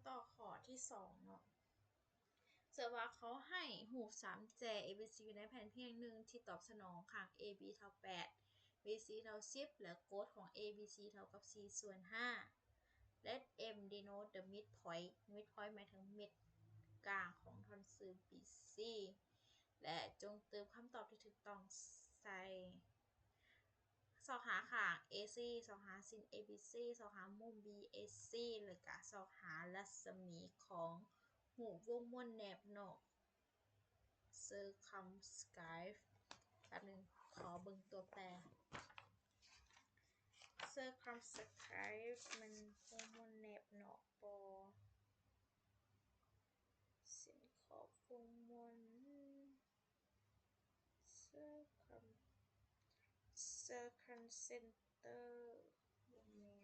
ຕໍ່ຂໍ້ທີສອງເນາະ. ເຊິ່ງວ່າເຂົາໃຫ້ຮູບສາມແຈ A B C ຢູ່ໃນແຜ່ນພຽງໜຶ່ງທີ່ຕອບສະໜອງຂ້າງ A B ເທົ່າແປດ B C ເທົ່າສິບ ແລະ ໂກດຂອງ A B C ເທົ່າກັບສີ່ສ່ວນຫ້າ. Let M denote the midpoint. Midpoint ໝາຍເຖິງເມັດກາງຂອງທ່ອນຊື່ B C ແລະ ຈົ່ງເຕີມຄຳຕອບທີ່ຖືກຕ້ອງໃສ່ ຊອກຫາຂ້າງ A C ຊອກຫາເສັ້ນ A B C ຊອກຫາມຸມ B A C ແລ້ວກະຊອກຫາລັດສະໝີຂອງຮູບວົງມວນແນບນອກ circumscribe. ແປັບໜຶ່ງ ຂໍເບິ່ງຕົວແປ circumscribe ແມ່ນວົງມວນແນບນອກບໍ່? ເສັ້ນຂອບວົງມວນ circum circumcenter ບໍ່ແມ່ນ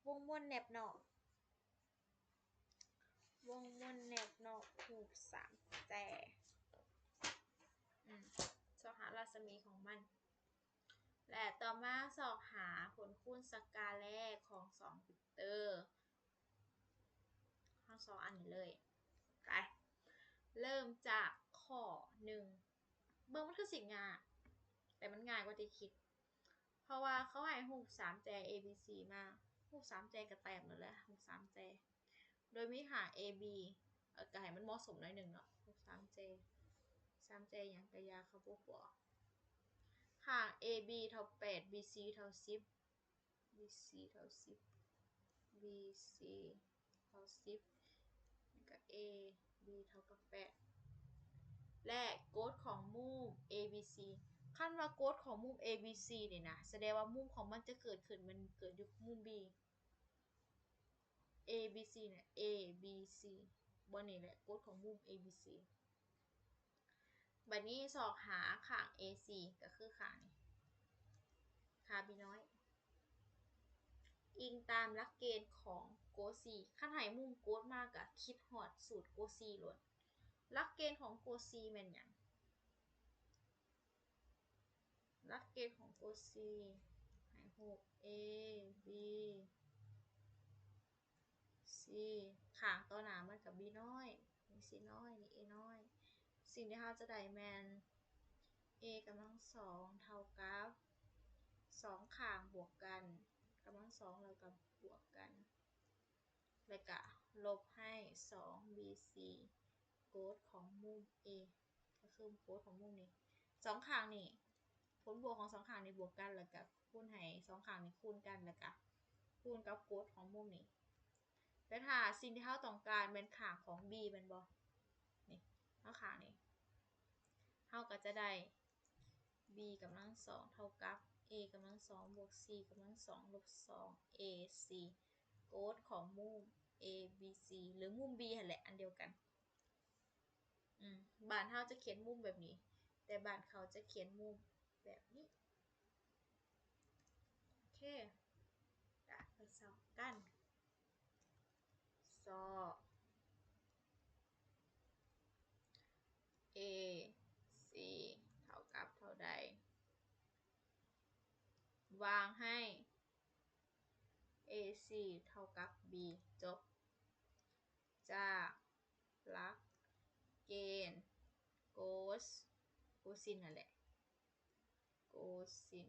ວົງມວນແນບນອກ ວົງມວນແນບນອກຮູບສາມແຈ ອືມ ຊອກຫາລັດສະໝີຂອງມັນ ແລະ ຕໍ່ມາຊອກຫາຜົນຄູນສະກາແລຂອງສອງເວັກເຕີ ທັງສອງອັນນີ້ເລີຍ. ໄປ ເລີ່ມຈາກຂໍ້ໜຶ່ງ ເບິ່ງມັນຄືຊິງ່າຍ ແຕ່ມັນງ່າຍກວ່າທີ່ຄິດ ເພາະວ່າເຂົາໃຫ້ຮູບສາມແຈ A B C ມາ ຮູບສາມແຈກະແຕ້ມແລ້ວແຫຼະ ຮູບສາມແຈ ໂດຍມີຂ້າງ A B ເອີ ກະໃຫ້ມັນເໝາະສົມໜ້ອຍໜຶ່ງເນາະ ຮູບສາມແຈ ສາມແຈຫຍັງກະຢ່າ ເຂົາບໍ່ບອກ ຂ້າງ A B ເທົ່າແປດ B C ເທົ່າສິບ B C ເທົ່າສິບ B C ເທົ່າສິບ ແລ້ວກະ A B ເທົ່າກັບແປດ ແລະ ໂກດຂອງມຸມ A B C ຄັນວ່າໂກດຂອງມຸມ A B C ນີ້ນະ ສະແດງວ່າມຸມຂອງມັນຈະເກີດຂຶ້ນ ມັນເກີດຢູ່ມຸມ B A B C ນະ A B C ບ່ອນນີ້ແຫຼະ ກົດຂອງມຸມ A B C. ບັດນີ້ຊອກຫາຂ້າງ A C ກໍຄືຂ້າງນີ້ ຂ້າງ B ນ້ອຍ ອີງຕາມຫຼັກເກນຂອງໂກດ C. ຄັນໃຫ້ມຸມກົດມາກໍຄິດຮອດສູດໂກດ C ໂລດ. ຫຼັກເກນຂອງໂກດ C ແມ່ນຫຍັງ? ຫຼັກເກນຂອງໂກດ C ໃຫ້ຮູບ A B C ຂ້າງຕໍ່ໜ້າມັນກໍ B ນ້ອຍ ນີ້ C ນ້ອຍ ນີ້ A ນ້ອຍ. ສິ່ງທີ່ເຮົາຈະໄດ້ແມ່ນ A ກຳລັງສອງເທົ່າກັບສອງຂ້າງບວກກັນ ກຳລັງສອງ ແລ້ວກໍບວກກັນ ແລ້ວກະລົບໃຫ້ສອງ B C ກົດຂອງມຸມ A ກໍຄືກົດຂອງມຸມນີ້ ສອງຂ້າງນີ້ ຜົນບວກຂອງສອງຂ້າງນີ້ບວກກັນ ແລ້ວກະຄູນໃຫ້ສອງຂ້າງນີ້ຄູນກັນ ແລ້ວກະຄູນກັບກົດຂອງມຸມນີ້. ແຕ່ຖ້າສິ່ງທີ່ເຮົາຕ້ອງການແມ່ນຂ້າງຂອງ B ແມ່ນບໍ່? ນີ້ ເຮົາຂ້າງນີ້ ເຮົາກໍຈະໄດ້ B ກຳລັງສອງເທົ່າກັບ A ກຳລັງສອງບວກ C ກຳລັງສອງລົບສອງ A C ກົດຂອງມຸມ A B C ຫຼື ມຸມ B ຫັ້ນແຫຼະ ອັນດຽວກັນ. ອືມ ບ້ານເຮົາຈະຂຽນມຸມແບບນີ້ ແຕ່ບ້ານເຂົາຈະຂຽນມຸມແບບນີ້. ໂອເຄ ກະໄປຊອກກັນ ຊອກ A C ເທົ່າກັບເທົ່າໃດ? ວາງໃຫ້ A C ເທົ່າກັບ B ຈົບ. ຈາກຫຼັກເກນ Gauss Gaussian ຫັ້ນແຫຼະ Gaussian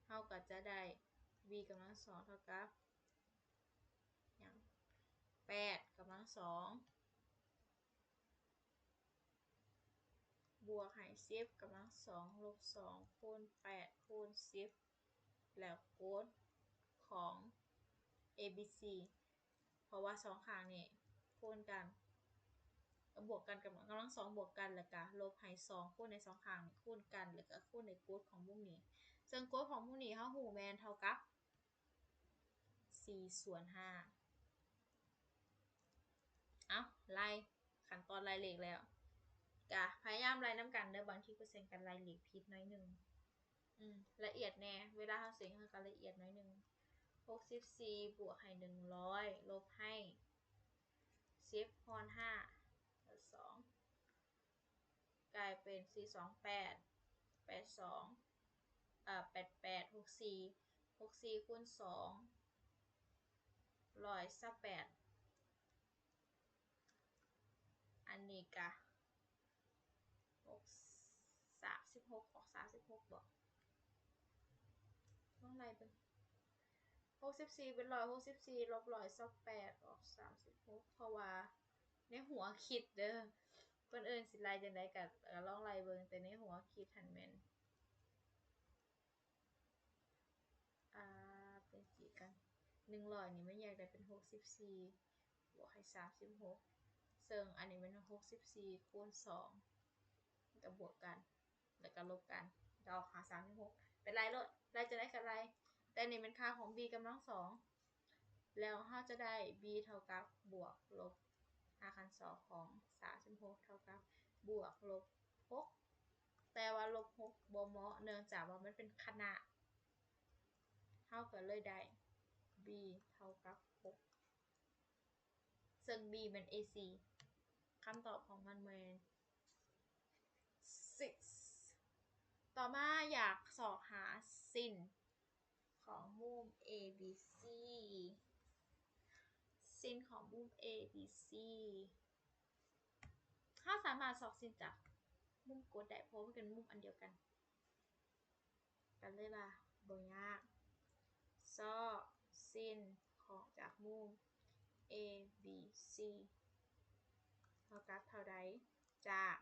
ເຮົາກໍຈະໄດ້ B ກຳລັງສອງເທົ່າກັບຫຍັງ? ແປດກຳລັງສອງ ບວກໃຫ້ສິບກຳລັງສອງ ລົບສອງຄູນແປດຄູນສິບ ແລ້ວກົດຂອງ A B C ເພາະວ່າສອງຂ້າງນີ້ຄູນກັນ ກໍບວກກັນ ກຳລັງສອງບວກກັນ ແລ້ວກະລົບໃຫ້ສອງຄູນໃນສອງຂ້າງນີ້ຄູນກັນ ແລ້ວກະຄູນໃນກົດຂອງມຸມນີ້ ເຊິ່ງກົດຂອງມຸມນີ້ເຮົາຮູ້ແມ່ນເທົ່າກັບ ສີ່ສ່ວນຫ້າ. ເອົ້າ ໄລ່ ຂັ້ນຕອນໄລ່ເລກແລ້ວ ກະພະຍາຍາມໄລ່ນຳກັນເດີ ບາງທີເປີເຊັນການໄລ່ເລກຜິດໜ້ອຍໜຶ່ງ. ອືມ ລະອຽດແດ່ ເວລາເຮົາເສັງເຮົາກະລະອຽດໜ້ອຍໜຶ່ງ. ຫົກສິບສີ່ບວກໃຫ້ໜຶ່ງຮ້ອຍ ລົບໃຫ້ສິບ ຮ່ອນຫ້າ ສອງ ກາຍເປັນສີ່ສອງແປດ ແປດສອງ ເອີ ແປດແປດ ຫົກສີ່ ຫົກສີ່ຄູນສອງ ຮ້ອຍຊາວແປດ ອັນນີ້ກະ ຫົກ ສາມສິບຫົກ ອອກສາມສິບຫົກບໍ? ລອງໄລ່ເບິ່ງ ຫົກສິບສີ່ເປັນຮ້ອຍຫົກສິບສີ່ ລົບຮ້ອຍຊາວແປດ ອອກສາມສິບຫົກ ເພາະວ່າໃນຫົວຄິດເດີ ຄົນອື່ນຊິໄລ່ຈັ່ງໃດກະ ກະລອງໄລ່ເບິ່ງ ແຕ່ໃນຫົວຄິດຫັ້ນແມ່ນ ອ່າ ເປັນສີ່ກັນ ໜຶ່ງຮ້ອຍນີ້ມັນແຍກໄດ້ເປັນຫົກສິບສີ່ ບວກໃຫ້ສາມສິບຫົກ ເຊິ່ງອັນນີ້ແມ່ນຫົກສິບສີ່ຄູນສອງ ແລ້ວກະບວກກັນ ແລ້ວກະລົບກັນ ກະອອກຫາສາມສິບຫົກ ໄປໄລ່ໂລດ ໄລ່ຈັ່ງໃດກະໄລ່ ແຕ່ນີ້ແມ່ນຄ່າຂອງ b ກຳລັງສອງ ແລ້ວເຮົາຈະໄດ້ b ເທົ່າກັບບວກລົບ ຮາກຂັ້ນສອງຂອງສາມສິບຫົກເທົ່າກັບບວກລົບຫົກ ແຕ່ວ່າລົບຫົກບໍ່ເໝາະ ເນື່ອງຈາກວ່າມັນເປັນຄະນະ ເຮົາກະເລີຍໄດ້ b ເທົ່າກັບຫົກ ເຊິ່ງ b ແມ່ນເອສີ່ ຄຳຕອບຂອງມັນແມ່ນຊິກ ຕໍ່ມາຢາກຊອກຫາ sin ຂອງມຸມ ABC sin ຂອງມຸມ ABC ເຮົາສາມາດຊອກ sin ຈາກມຸມກົດໄດ້ ເພາະວ່າມັນເປັນມຸມອັນດຽວກັນ ກະເລີຍວ່າບໍ່ຍາກ ຊອກ sin ຂອງຈາກມຸມ ABC ເທົ່າກັບເທົ່າໃດ? ຈາກ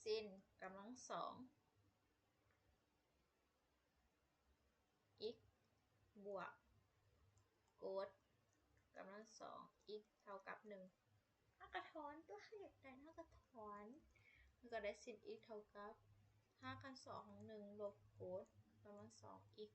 sin ກຳລັງສອງ x ບວກ cos ກຳລັງສອງ x ເທົ່າກັບໜຶ່ງ ເຮົາກະຖອນຕົວະ ເຮົາຢາກໄດ້ເຮົາກະຖອນ ແລ້ວກະໄດ້ sin x ເທົ່າກັບຮາກຂັ້ນສອງຂອງໜຶ່ງລົບ cos ກຳລັງສອງ x